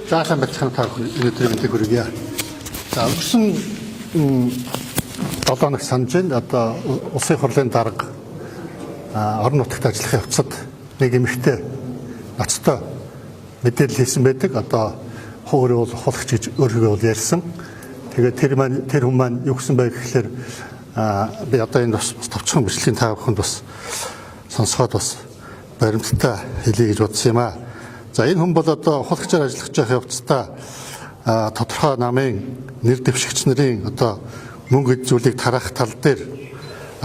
За сайн байцгаана, та бүхэн өнөөдрийн мэндийг хүргье. За өнгөрсөн 7 хоног санаж байна. Одоо улсын хурлын дарга орон нутагт ажиллах явцад нэг эмэгтэй ноцтой мэдээлэл хийсэн байдаг. Одоо өөрөө бол ухуулагч гэж өөрийгөө бол ярьсан. Тэгээд тэр маань тэр хүн маань юу гэсэн бэ гэхлээр би одоо энэ бас товчхон бичлэгийн та бүхэнд бас сонсоход бас баримттай хэлье гэж бодсон юм аа. За энэ хүн бол одоо ухуулагчаар ажиллах гэж явцдаа тодорхой намын нэр дэвшигч нарын одоо мөнгө эд зүйлийг тараах тал дээр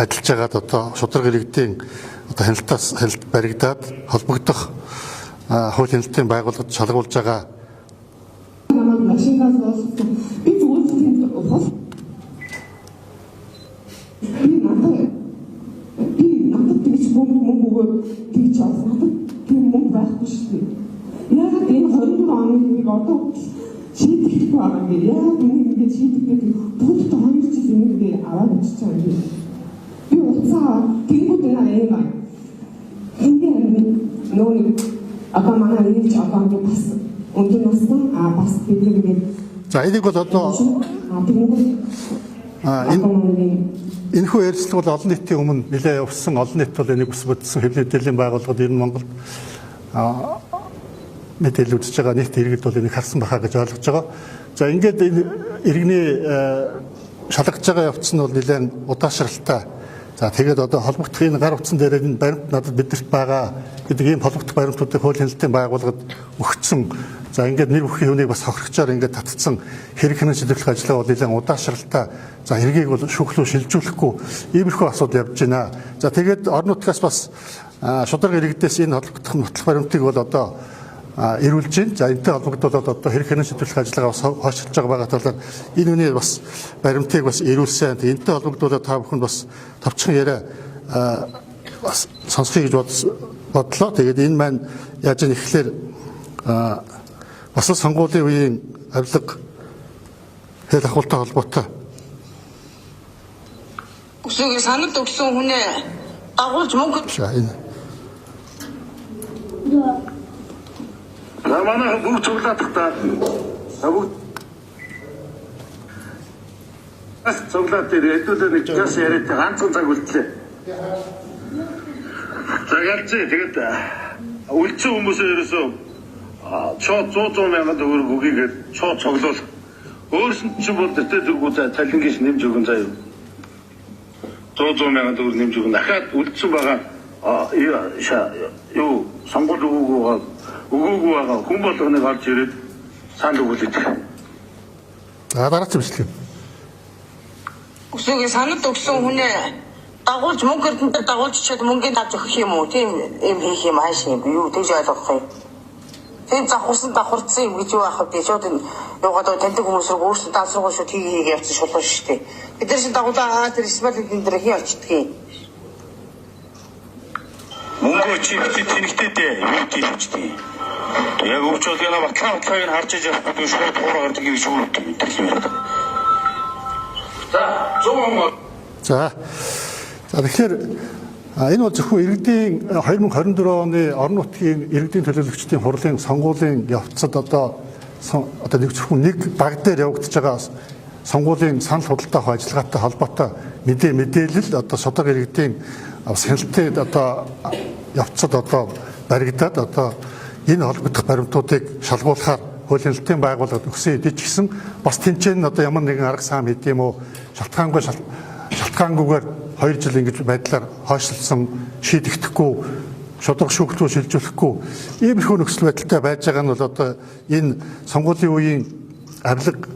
ажиллаж байгаад одоо шударга иргэдийн одоо хяналтаас хяналт баригдаад холбогдох хууль хяналтын байгууллагад шалгуулж байгаа. Намайг машинаас олсон. Би зүгээр тэнд ухал. Би надад тэгж мөнгө өгөөд тэгж авах. Надад тийм мөнгө байхгүй шүү дээ. Яагаад энэ 24 оны нэг одоо шийдэхгүй байгаа юм бэ? Яагаад энийг ингэж шийдэх гэдэг бүгд 2 жил энийг ингэ аваад очиж байгаа юм бэ? Би утсаа аваад тэнгууд энэ юм байна. Ингээ нөгөө нэг одоо манай ээж одоо ингэ бас өндөр настай бас бид нэг ингэ За энийг бол одоо тэнгууд энэ энэхүү ярилцлага бол олон нийтийн өмнө нэлээд явсан, олон нийт бол энийг бас бүтсэн хэвлэл мэдээллийн байгууллагад ер нь Монголд мэдээлэл үзэж байгаа нийт иргэд бол энийг харсан байхаа гэж ойлгож байгаа. За ингээд энэ иргэний шалгаж байгаа явц нь бол нэлээд удаашралтай. За тэгээд одоо холбогдох энэ гар утсан дээр энэ баримт надад бидэрт байгаа гэдэг ийм холбогдох баримтуудыг хууль хяналтын байгууллагад өгсөн. За ингээд нэр бүхий хүнийг бас хохирогчоор ингээд татцсан хэрэг хянан шийдвэрлэх ажиллагаа бол нэлээд удаашралтай. За хэргийг бол шүүхлүү шилжүүлэхгүй иймэрхүү асуудал явж байна. За тэгээд орон нутгаас бас шударга иргэдээс энэ холбогдох нотлох баримтыг бол одоо эрүүлж байна. За энэтэй холбогдуулаад одоо хэрэг хянан шийдвэрлэх ажиллагаа бас хойшилж байгаа талаар энэ үний бас баримтыг бас эрүүлсэн. Энэтэй холбогдуулаад та бүхэнд бас товчхон яриа бас сонсхий гэж бодлоо. Тэгээд энэ маань яаж ийм ихлээр бас л сонгуулийн үеийн авилга хэл ахуйтай холбоотой. Өсөөгөө санал өгсөн хүнээ дагуулж мөнгө энэ. За манай бүгд цуглаад та. За бүгд бас цуглаад дээр хэдүүлээ нэг час яриад ганцхан цаг үлдлээ. За ялцээ тэгээд үлдсэн хүмүүсээ ерөөсөө шууд 100 мянган төгрөг өгье гээд шууд цуглуул. Өөрсөнд чинь бол тэтэй зүгүү за цалингийнш нэмж өгөн заяа. 100 мянган төгрөг нэмж өгөн. Дахиад үлдсэн байгаа юу сонгуул өгөөгүй байгаа хүн болгоныг олж ирээд санал өгүүлээд. За дараач бичлэг. Өсөөгөө санал өгсөн хүнээ дагуулж мөнгө эрдэнэ дагуулж чад мөнгөний авч өгөх юм уу? Тийм юм хийх юм ааш юм. Юу тэгж ойлгох юм. Тийм завхарсан давхарцсан юм гэж юу аах вэ? Шууд энэ юугаад таньдаг хүмүүс рүү өөрсдөө данс руу шууд хий хий явцсан шулуун шүү дээ. Бид нар шин дагуулаа тэр Исмаил энэ дээр хий очдгийг. Мөнгөө чи бити тэнэгтэй дээ. Юу тийвчтэй. Яг өвч бол яна батлаа батлааг нь харж иж явахгүй шууд хуураа гардаг гэж юу гэдэг юм яриад. За 100 За. За тэгэхээр энэ бол зөвхөн иргэдийн 2024 оны орон нутгийн иргэдийн төлөөлөгчдийн хурлын сонгуулийн явцад одоо нэг зөвхөн нэг баг дээр явагдаж байгаа сонгуулийн санал худалдаа ажиллагаатай холбоотой мэдээлэл одоо шударга иргэдийн бас хяналтын одоо явцад одоо баригдаад одоо энэ холбогдох баримтуудыг шалгуулахаар хууль хяналтын байгууллагад өгсөн хэдий ч гэсэн бас тэнцэн одоо ямар нэгэн арга саам хийд юм уу шалтгаангүйгээр 2 жил ингэж байдлаар хойшлсон шийдэгдэхгүй шударга шүүхлүү шилжүүлэхгүй иймэрхүү нөхцөл байдалтай байж байгаа нь бол одоо энэ сонгуулийн үеийн авилга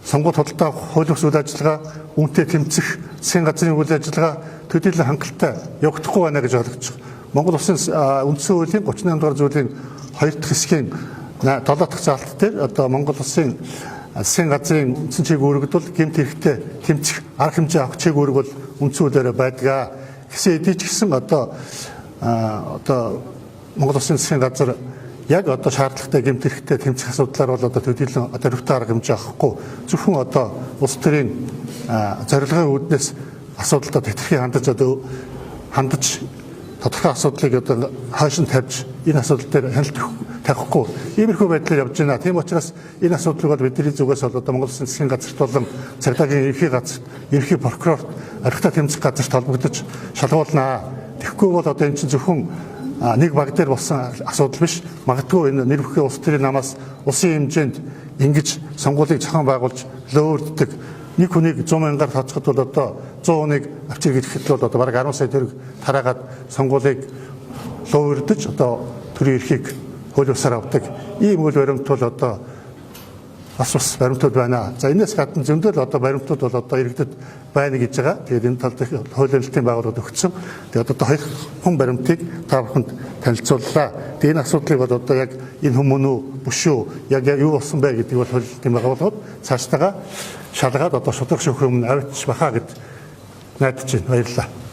сонгуул худалдаа хууль бус үйл ажиллагаа үүнтэй тэмцэх засгийн газрын үйл ажиллагаа төдийлөн хангалттай явагдахгүй байна гэж ойлгож байгаа. Монгол Улсын үндсэн хуулийн 38 дугаар зүйлийн 2 дахь хэсгийн 7 дахь заалт дээр одоо Монгол Улсын засгийн газрын үндсэн чиг үүрэгд бол гэмт хэрэгтэй тэмцэх арга хэмжээ авах чиг үүрэг бол үндсэн хуулиараа байдаг. Гэсэн хэдий ч гэсэн одоо Монгол Улсын засгийн газар яг одоо шаардлагатай гэмт хэрэгтэй тэмцэх асуудлаар бол одоо төдийлөн одоо рөвтэй арга хэмжээ авахгүй зөвхөн одоо улс төрийн зорилгын үүднээс асуудалтай тэтэрхий хандаж одоо хандаж тодорхой асуудлыг одоо хойш нь тавьж энэ асуудал дээр хяналт тавихгүй. Иймэрхүү байдлаар явж байна. Тийм учраас энэ асуудлыг бол бидний зүгээс бол одоо Монгол Улсын засгийн газарт болон цагдаагийн ерөнхий газар, ерөнхий прокурорт, архитаа тэмцэх газарт холбогдож шалгуулнаа. Тэгэхгүй бол одоо энэ чинь зөвхөн нэг баг дээр болсон асуудал биш. Магадгүй энэ нэр бүхий улс төрийн намаас улсын хэмжээнд ингэж сонгуулийг зохион байгуулж лөөрддөг нэг хүнийг 100 мянгаар тооцоход бол одоо 100 хүнийг авч ирэхэд бол одоо бараг 10 сая төгрөг тараагаад сонгуулийг лөөрдөж одоо төрийн эрхийг хууль бусаар авдаг. Ийм үйл баримт бол одоо бас баримтууд байна. За энэс гадна зөндөл одоо баримтууд бол одоо иргэдэд байна гэж байгаа. Тэгээд энэ тал дээр хуулийн хэлтийн байгууллагад өгсөн. Тэгээд одоо хоёр хүн баримтыг та бүхэнд танилцууллаа. Тэгээд энэ асуудлыг бол одоо яг энэ хүмүүн үү бүш үү яг юу болсон бэ гэдгийг бол хуулийн хэлтийн байгууллагууд цаашдаага шалгаад одоо шударга шүүхийн өмнө авчиж баха гэд найдаж байна. Баярлалаа.